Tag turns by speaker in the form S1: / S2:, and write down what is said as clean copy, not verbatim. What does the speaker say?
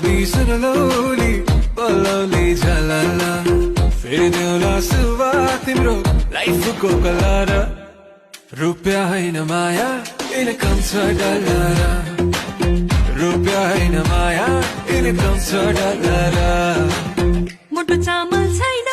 S1: गुलाबी सुनलौली पल्लौली झलला फेरि देउला सुवा तिम्रो लाइफको कलर रुपियाँ होइन माया इनकम छ डलर रुपियाँ होइन माया इनकम छ डलर
S2: मोटो चामल छैन